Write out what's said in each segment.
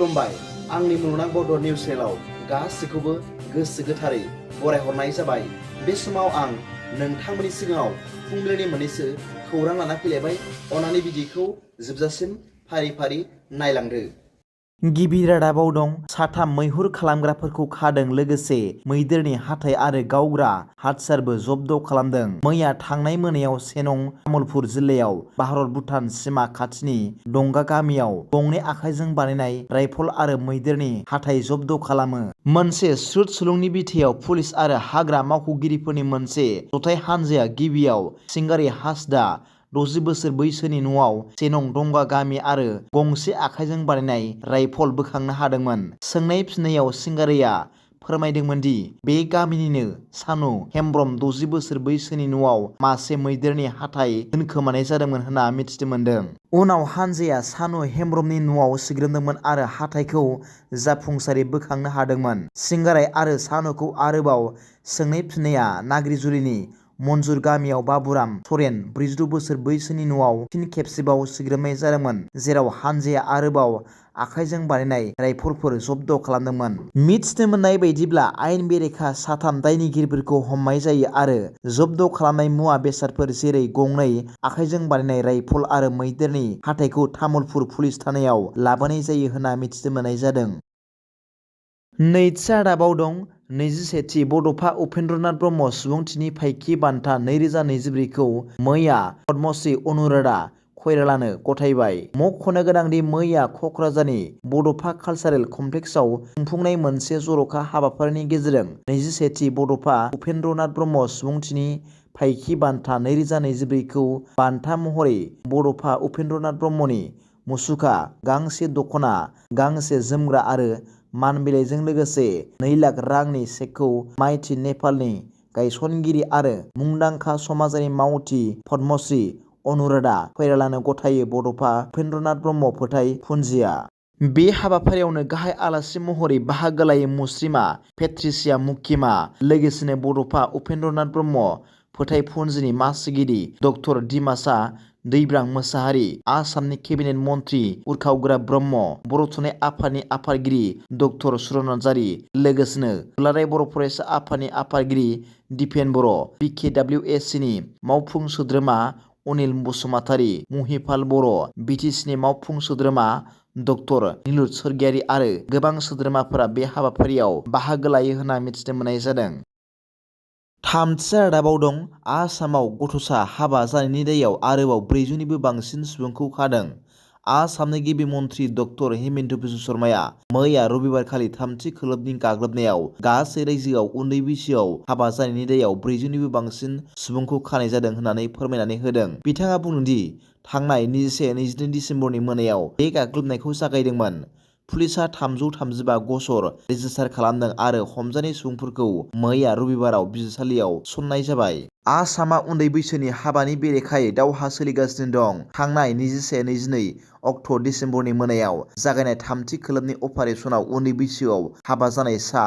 खुलुमबाय आंनि मुलुगनां बड' निउस चेनेलाव गासैखौबो गोसो गोथारै बरायहरनाय जाबाय। बे समाव आं नोंथांमोननि सिगाङाव फुंबिलिनि मोननैसो खौरां लाना फैलायबाय। अन्नानै भिडिअखौ जोबजासिम फारि फारि नायलांदो। गिबि रादाबाव दं साथाम मैहुर खालामग्राफोरखौ खादों लोगोसे मैदेरनि हाथाइ आरो गावग्रा हाथियारबो जब्द खालामदों। मैया थांनाय मोनायाव सेनं तामुलपुर जिल्लायाव भारत भुटान सिमा खाथिनि दंगा गामियाव गंनै आखाइजों बानायनाय राइफल आरो मैदेरनि हाथाइ जब्द खालामो। मोनसे सुद सुलुंनि बिथायाव पुलिस आरो हाग्रा मावख'गिरिफोरनि मोनसे जथाय हानजाया गिबियाव सिंगारि हासदा 60 बोसोर बैसोनि न'आव सेनं दंगा गामि आरो गंसे आखाइजों बानायनाय राइफल बोखांनो हादोंमोन। सोंनाय फिननायाव सिंगारिया फोरमायदोंमोन दि बे गामिनिनो सानु हेम्ब्रम 60 बोसोर बैसोनि न'आव मासे मैदेरनि हाथाइ दोनखोमानाय जादोंमोन होनना मिथिनो मोन्दों। उनाव हानजाया सानु हेम्ब्रमनि न'आव सिग्रोमदोंमोन आरो हाथाइखौ जाफुंसारै बोखांनो हादोंमोन। सिंगाराय आरो सानुखौ आरोबाव सोंनाय फिननाया नाग्रिजुलिनि मन्जुर गामियाव बाबुराम सरेन 46 बोसोर बैसोनि न'आव फिन खेबसेबाव सिग्रोमनाय जादोंमोन, जेराव हानजाया आरोबाव आखाइजों बानायनाय राइफलफोर जब्द खालामदोंमोन। मिथिनो मोननाय बायदिब्ला आयेन बेरेखा साथाम दायनिगिरिफोरखौ हमनाय जायो आरो जब्द खालामनाय मुवा बेसादफोर जेरै गंनै आखाइजों बानायनाय राइफल आरो मैदेरनि हाथाइखौ तामुलपुर पुलिस थानायाव लाबोनाय जायो होनना मिथिनो मोननाय जादों। नैथि रादाबाव दं 21थि बड'फा उपेन्द्रनाथ ब्रह्म सुबुंथिनि फायखि बान्था 2024 खौ मैया पद्मश्री अनुराधा खइरालानो गथायबाय। मख'नो गोनांदि मैया कक्राझारनि बड'फा कालचारेल कमप्लेक्सआव खुंफुंनाय मोनसे जर'खा हाबाफारिनि गेजेरजों 21थि बड'फा उपेन्द्रनाथ ब्रह्म सुबुंथिनि फायखि बान्था 2024 खौ बान्था महरै बड'फा उपेन्द्रनाथ ब्रह्मनि मुसुखा, गांसे दख'ना, गांसे जोमग्रा आरो मान बिलाइजों लोगोसे 2 लाख रांनि चेकखौ माइथि नेपालनि गायसनगिरि आरो मुंदांखा समाजारि मावथि पद्मश्री अनुराधा खइरालानो गथायो बड'फा उपेन्द्रनाथ ब्रह्म फोथाय फुन्जिया। बे हाबाफारियावनो गाहाय आलासि महरै बाहागो लायो मुस्रिमा पेट्रिसिया मुखिमा, लोगोसेनो बड'फा उपेन्द्रनाथ ब्रह्म फोथाय फुन्जिनि मासिगिरि ड डिमासा दैब्रां मोसाहारि, आसामनि केबिनेट मन्थ्रि उर्खावगोरा ब्रह्म, बर' थुनलाइ आफादनि आफादगिरि ड सुरन नार्जारि, लोगोसेनो दुलाराय बर' फरायसा आफादनि आफादगिरि दिपेन बर', BKWSनि मावफुं सोद्रोमा अनिल बसुमतारी, महिपाल बर', BTCनि मावफुं सोद्रोमा ड निलुत स्वरगियारि आरो गोबां सोद्रोमाफोरा बे हाबाफारियाव बाहागो लायो होनना मिथिनो मोननाय जादों। थामथि रादाबाव दं आसामाव गथ'सा हाबा जानायनि दायाव आरोबाव 400निबो बांसिन सुबुंखौ खादों। आसामनि गिबि मन्थ्रि ड हिमन्त बिश्व शर्माया मैया रबिबारखालि थामथि खोलोबनि गाग्लोबनायाव गासै रायजोआव उन्दै बैसोआव हाबा जानायनि दायाव 400निबो बांसिन सुबुंखौ खानाय जादों होननानै फोरमायनानै होदों। बिथाङा बुंदोंदि थांनाय 21-22 दिसेम्बरनि मोनायाव बे गाग्लोबनायखौ जागायदोंमोन। पुलिसआ 335 गसर रेजिस्टार खालामदों आरो हमजानाय सुबुंफोरखौ मैया रबिबाराव बिजिरसालियाव थिसननाय जाबाय। आसामा उन्दै बैसोनि हाबानि बेरेखायै दावहा सोलिगासिनो दं। थांनाय 21-22 अक्ट' दिसेम्बरनि मोनायाव जागायनाय थामथि खोलोबनि अपारेसनाव उन्दै बैसोआव हाबा जानाय सा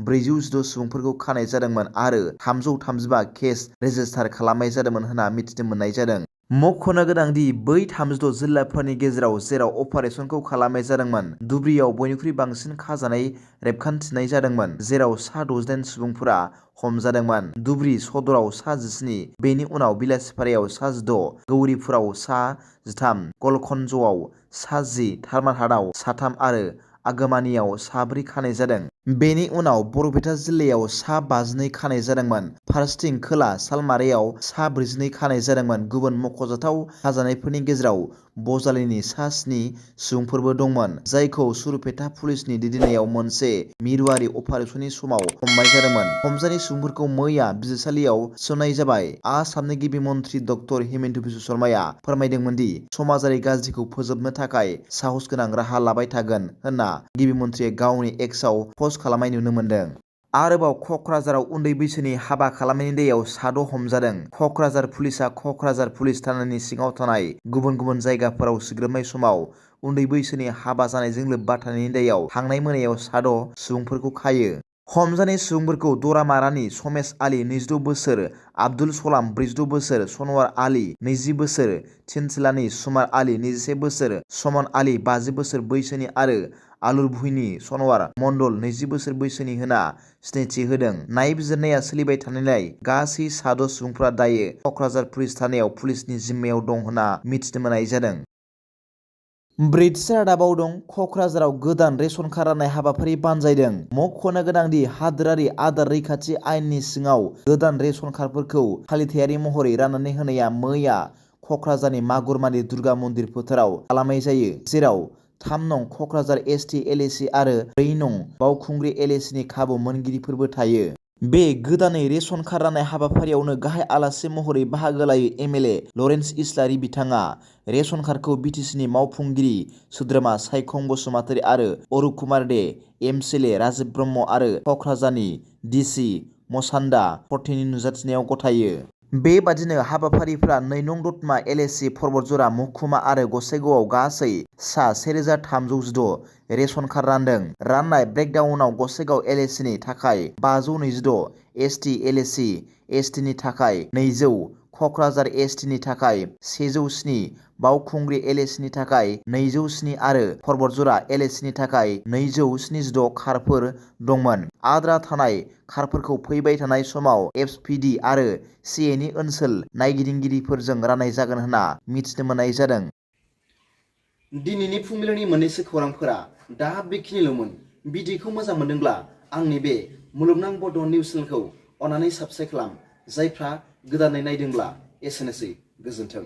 416 सुबुंफोरखौ खानाय जादोंमोन आरो 335 केस रेजिस्टार खालामनाय जादोंमोन होनना मिथिनो मोननाय जादों। मख'नो गोनांदि बै 36 जिल्लाफोरनि गेजेराव जेराव अपारेसनखौ खालामनाय जादोंमोन, धुबुरीआव बयनिख्रुइ बांसिन खाजानाय रेबगान्थिनाय जादोंमन, जेराव सा 68 सुबुंफोरा हमजादोंमोन। धुबुरी सदराव सा 17, बेनि उनाव बिलासिपारायाव सा 16, गौरीपुराव सा 13, गलखनजआव सा 10, धारमारहाटआव सा 3 आरो आगोमानियाव सा 4 खानाय जादों। बेनि उनाव बरपेटा जिल्लायाव सा 52 खानाय जादोंमोन। फारसेथिं खोला सालमारायाव सा 42 खानाय जादोंमोन। गुबुन मख'जाथाव खाजानायफोरनि गेजेराव बजालिनि सा 7 सुबुंफोरबो दंमोन, जायखौ सुरुपेटा पुलिसनि दैदेननायाव मोनसे मिरुआरि अपारेसननि समाव हमनाय जादोंमोन। हमजानाय सुबुंफोरखौ मैया बिजिरसालियाव थिसननाय जाबाय। आसामनि गिबि मन्थ्रि ड हिमन्त बिश्व शर्माया फोरमायदोंमोन दि समाजारि गाज्रिखौ फोजोबनो थाखाय साहसगोनां राहा लाबाय थागोन होनना गिबि मन्थ्रिया गावनि एक्सआव पस्ट खालामनाय नुनो मोन्दों। आरोबाव कक्राझाराव उन्दै बैसोनि हाबा खालामनायनि दायाव 6 हमजादों। कक्राझार पुलिसआ कक्राझार पुलिस थानानि सिङाव थानाय गुबुन गुबुन जायगाफोराव सिग्रोमनाय समाव उन्दै बैसोनि हाबा जानायजों लोब्बा थानायनि दायाव थांनाय मोनायाव 6 सुबुंफोरखौ खायो। हमजानाय सुबुंफोरखौ दरामारानि समेश आली 26 बोसोर, आब्दुल सलाम 46 बोसोर, सनवार आली 20 बोसोर, थिनसिलानि सुमार आली 21 बोसोर, समन आली 50 बोसोर बैसोनि आरो आलुरभुइनि सनवार मण्डल 20 बोसोर बैसोनि होना सिनायथि होदों। नायबिजिरनाया सोलिबाय थानायलाय गासै सा 10 सुबुंफोरा दायो कक्राझार पुलिस थानायाव पुलिसनि जिम्मायाव दं होनना मिथिनो मोननाय जादों। ब्रैथि रादाबाव दं कक्राझाराव गोदान रेशन कार्ड राननाय हाबाफारि बानजायदों। मख'नो गोनांदि हादोरारि आदार रैखाथि आयेननि सिङाव गोदान रेशन कार्डफोरखौ फालिथायारि महरै राननानै होनाया मैया कक्राझारनि मागुरमारि दुर्गा मन्दिर फोथाराव खालामनाय जायो, जेराव 3 नं कक्राझार एसटि एलएसि आरो 4 नं बावखुंग्रि एलएसिनि खाबु मोनगिरिफोरबो थायो। बे गोदानै रेशन कार्ड राननाय हाबाफारियावनो गाहाय आलासि महरै बाहागो लायो एमएलए लरेन्स इस्लारि बिथाङा रेशन कार्डखौ बिटिसिनि मावफुंगिरि सोद्रोमा सायखं बसुमतारी आरो अरुप कुमार दे, एमसिएलए राजिब ब्रह्म आरो कक्राझारनि डिसि मसान्दा पर्टेनि नुजाथिनायाव गथायो। बेबादिनो हाबाफारिफ्रा 2 नं दतमा एलएसि पर्बतजरा महकुमा आरो गसाइगावआव गासै सा 1316 रेशन कार्ड रानदों। राननाय ब्रेकडाउनाव गसाइगाव एलएसिनि थाखाय 526, एसटि एलएसि एसटिनि थाखाय 200, कक्राझार एसटिनि थाखाय 107, बावखुंग्रि एलएसिनि थाखाय 207 आरो पर्बतजरा एलएसिनि थाखाय 276 कार्डफोर दंमोन। आद्रा थानाय कार्डफोरखौ फैबाय थानाय समाव एफपिडि आरो सिएनि ओनसोल नायगिदिंगिरिफोरजों राननाय जागोन होनना मिथिनो मोननाय जादों। दिनैनि फुंबिलिनि मोननैसो खौरांफोरा दा बेखिनिल'मोन। भिडिअखौ मोजां मोनदोंब्ला आंनि बे मुलुगनां बड' निउस चेनेलखौ अन्नानै साबस्क्राइब खालाम। जायफ्रा गोदानै नायदोंब्ला एसेनोसै, गोजोन्थों।